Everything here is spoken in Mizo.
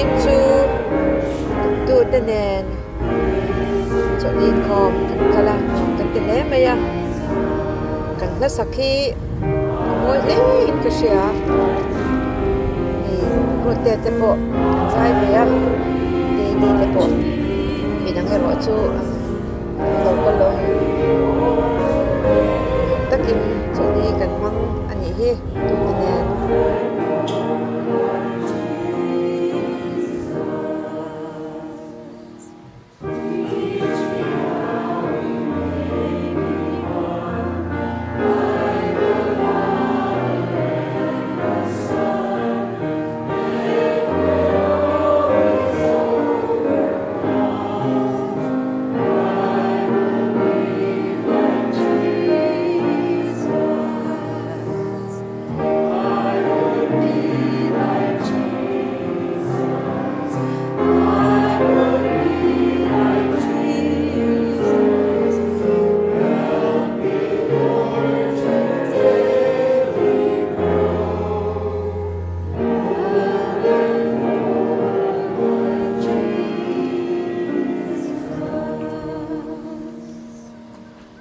Vawiin chu tute nen chawlh inkhawm kan kal a kan ti hle mai a kan hla sak hi a mawi hle in ka hria hei ruatte te pawh an zai ve a keini te pawh midang erawh chu an lo kal lo a ni nuam takin chawlh hi kan hmang a nih hi tute nen.